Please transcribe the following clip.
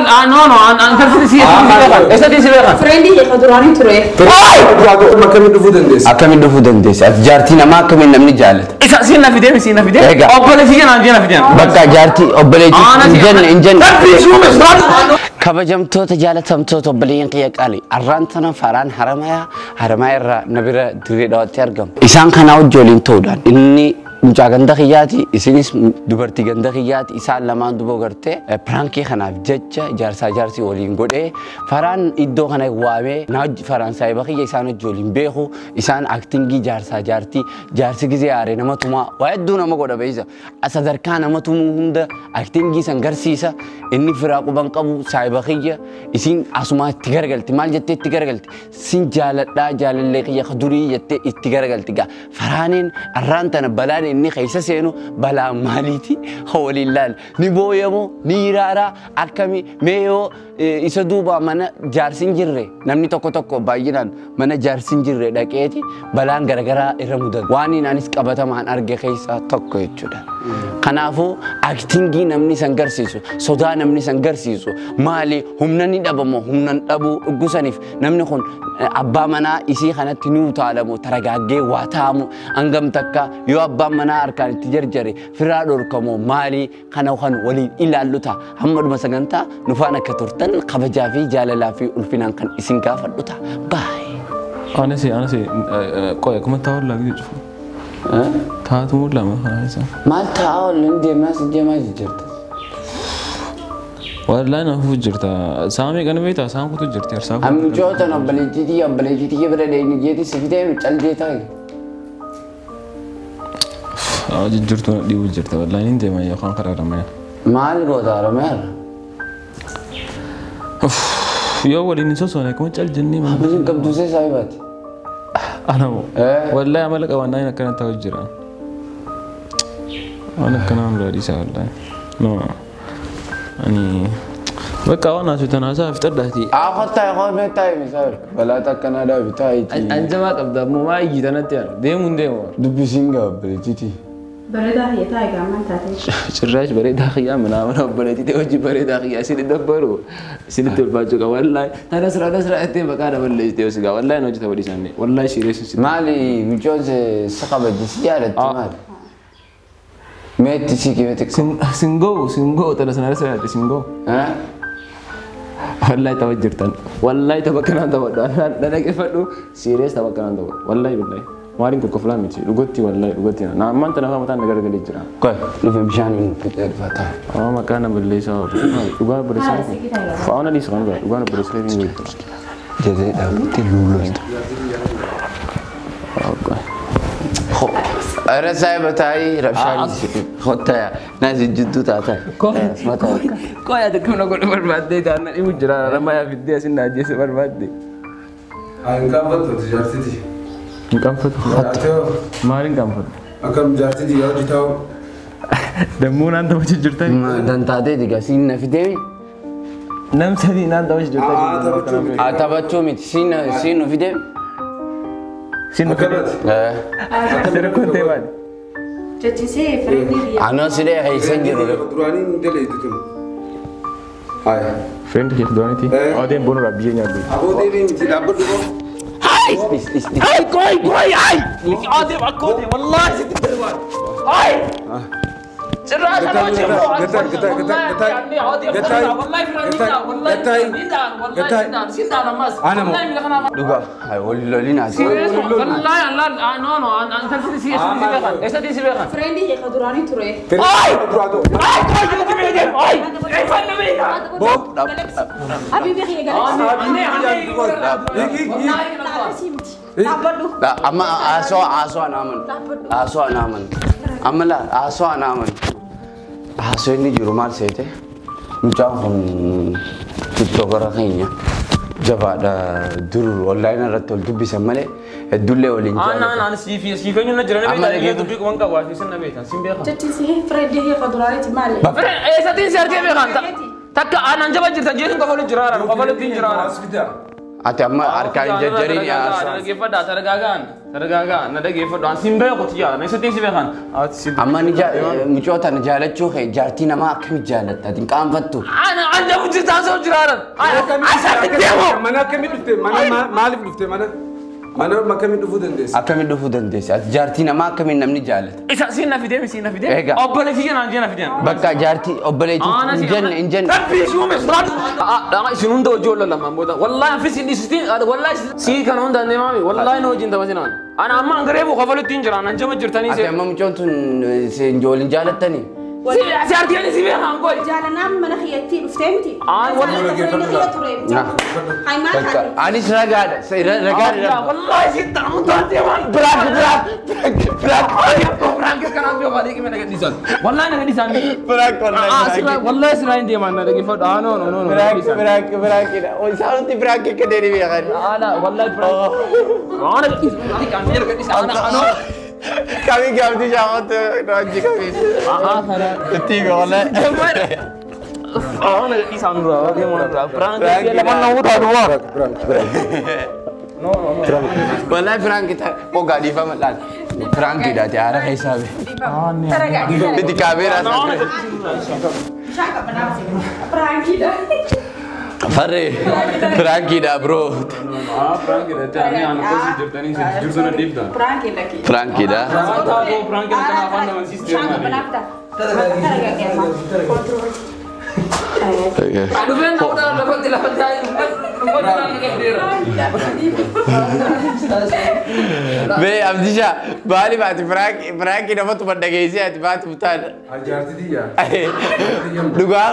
Laal, no no, an tarsi si eessatti si beekan? Friendii kee duraanii ture. Akkamiin dhufuu dandeessa? Akkamiin dhufuu dandeessa? Ati jaartii namaa akkamiin namni jaallata? Isa siin na fidee siin na fidee. Egaa. Obboleessi jennaan jee na fidee. Bakka jaartii obboleettii hin jenne hin jenne. Rabbii suume suume. Kabajamtoota jaalatamtoota obboleeyyan kiyya qaali arraan tana Faraan Haramayaa Haramayaa irraa na bira Dirree Dhawaatti argamu. Isaan kanaa wajji waliin ta'uudhaan inni mucaa ganda kiyyaati isinis dubartii ganda kiyyaati isaan lamaan duba gartee prankii kanaaf jecha jaarsaa jaarsii waliin godhee Faraan iddoo kana waamee na wajji Faraan saahiba kiyya isaan wajji waliin beeku isaan actingii jaarsaa jaartii jaarsi gizee aaree nama tumaa waa hedduu nama godha beeysa sadarkaa nama tumuu hunda actingii san garsiisa inni firaa quban qabu saahiba kiyya isiin asumaa itti garagalti maal jettee itti garagalti sin jaaladhaa jaalallee kiyya ka durii jettee itti garagalti gaa Faraaniin arraan tana balaan inni keessa seenu balaa maaliiti waliin laal ni booyamoo ni hiraaraa akkami mee yoo isa duuba mana jaarsi hin jirre namni tokko tokko baay'inaan mana jaarsi hin jirre dhaqeeti balaan garagaraa irra mudatu waan anis qabatamaan arge keessaa tokko jechuudha. Kanaafuu actingii namni san garsiisu sodaa namni san garsiisu maali humna ni dhabamoo humna hin dhabuu dhuggusaniif namni kun abbaa manaa isii kanatti ni utaalamu taragaaggee waa ta'amu hangam takka yoo abbaan manaa harkaan itti jarjare firaa dhorkamoo maali kana kan waliin ilaallu ta'a hamma dhuma sagantaa nufaan akka turtan kabajaa fi jaalalaa fi ulfinaan kan isin gaafadhu ta'a baay'ee. Anasi anasi qoy akkuma taa'u laa cufu. Taatu lama kanaan isaa. Maal taa'aa waliin deemaa si deemaa jirta. Wallahi na fuuf jirta. Saamii kana beektaa saan kutu jirti harsaa kutu. Amma jootan obboleettii obboleettii bira deemni jeeti si fidee caldee taa'e. Jijjiirtuu na dhiibu jirta wallahi ni deema yookaan karaa Haramayaa. Maal goota Haramayaa? Yoo waliin hin sosoone akkuma cal jennee maal. Hamma qabdu see saahibaati. Anamoo. Wallahi amala qabaannaa akkana ta'u jira. Waan akkanaa biraa dhiisaa wallahi. No. Ani bakka waan haasoftan haasaa fixadhaati. Kottaa kottaa taa'e misaal balaa takkanaa dhaabi taa'itii. Anjamaa qabda ammoo maa iyyii tanatti yaadu deemuun deemu. Dubbisiin gaa obboleettiiti. Bareedaa kiyya taa'e gaammaan taatee. Cirraash bareedaa kiyyaa mana obboleettiiti hojii bareedaa kiyyaa isin dabbaru isinitti ulfaachuu qaba wallahi tana sira tana sira ettee maqaa na balleessitee osoo gaa wallahi na hojjeta walii isaanii wallahi shireessu si. Maali mucoon si kabajji si jaalatti maali? Meetti si kimetti. Singoo singoo tana sira sira jettee singoo. Wallahi tapha jirtan wallahi tapha kanaan taphadhu na dhaggeeffadhu siirees tapha kanaan taphadhu wallahi billahi. Maaliin kokkof miti dhugatti wallahi dhugatti na ammaan tana afaan mataan na garagalee jira. Qoy dhufe bishaan hin fixee dhufa ta'a. Amma maqaa na balleessaa oolu dhugaa balleessaa faana dhiisa kan biraa dhugaa na balleessaa hin beeku. Jedhee dhaabbattee luulolta. Ara saahiba taa'ii rabshaan kottaa naasi jidduu taataa. Qoy ati akkam na godhu barbaaddee taa'an na dhibu jira Haramayaa fiddee asin na ajjeese barbaadde. Hin qaanfattu jaartiti. Hin qaanfatu. Maaliin qaanfatu? Akkam jaartiti yaa hojii taa'u. Dammuu naan taphachuu jirtani. Dantaatee diga siin na fidee. Nam sadii naan taphachuu jirtani. Taphachuu miti siin nu fidee. Siin nu fidee. Asirra ta'e maali? Jechisee friendii kiyya. Anoo sidee keessa hin jiru. Duraanii hin daleetu tun. Haaya. Friendii kee duraaniiti? Odeem boonurraa biyyee nyaaddu. Aboo deebii miti dhaabbadhu koo. Ay, qoy qoy ay! Adeem akka odeem wallahi sitti darbaa. Ay! Cirraash ana wajjin moo? Dhugaa wal loliin as. Friendii kee duraanii ture. Habibi kiyya galaxy. Amma haasawaa haasawaa naaman haasawaa naaman amma laa haasawaa naaman haasawaa inni jiru maal seete mucaan kun tiktokara keenya jabaadha dur onlaayinii irratti ol dubbisan malee hedduullee waliin jaalatan. Jechisee friendii kee duraaniiti maali? Takka aanan jaba jirta jeesun qofa jiraara qofa ittiin jiraara. Ati amma harkaan hin jajjariin yaasa. Dhaggeeffadhaa targaagaan targaagaa na dhaggeeffadhu an sin beeku tiyyaa na isatti si beekan. Amma ni mucoota na jaalachuu kee jaartii namaa akkamitti jaalatta? Ati hin qaanfattu. Ana an jabu jirtaan soo jiraaran. Asatti deemu. Mana akkamitti dhufte? Mana maaliif dhufte mana? Mana akkamitti dhufuu dandeesse? Akkamitti dhufuu dandeesse? Ati jaartii namaa akkamiin namni jaalata? Isa siin na fidee siin na fidee. Egaa. Obboleessi naan jee na fidee. Bakka jaartii obboleettii hin jenne hin jenne. Rabbi si uume siraatu. Dhaqa isin hunda hojii wal lamaan booda. Wallaahi anfi sin dhiisisti wallaahi sii kana hunda hin deemaami. Wallaahi na hojiin taphatinaan. Ana amma angareefu kafalutti hin jiraan an jaba jirtanii Ati see. amma mucoon tun isin waliin jaalattanii? Si arganii si beekan goy. Jaalanaan mana kiyyatti dhuftee miti. Aan Jaalala wal- kiyya ture. Hai maal Bakka taate? anis ragaadha. Ragaadha. Wallaahi si ta'amu taatee waan. Prank prank prank Prank kanaan biyya baadhee qimee naga dhiisan. Wallaahi naga dhiisan. prank wallahi. Wallaahi siraa hin deeman na dhaggeeffadhu. Ah no no no no. Prank prank prank. Isaan hundi prank akka deebii beekan. Ala wallaahi prank. Ana dhiisan. Ana dhiisan. Ana ana. Kami gaafti shaamatti hojii kami. Ah kana. Itti wallahi. Ana dhiisan dura. Prank. Prank. Wallahi prank ta qogaa dhiifama laal. Prank hidhaate haara keessaa be. Taragaagi. Itti kaameeraa isaa. Bishaan qabbanaa Prankiidha. Farree prankiidha bro. Prankiidha kiyya. Prankiidha. Bishaan qabbanaa fida. Taragaagi amma. Control. Dhufeen ta'uudha lafatti lafatti Bee Abdisha maaliif ati prank namatti maddageessee ati baatu butaan. Jaartii tiyyaa. Dhugaa.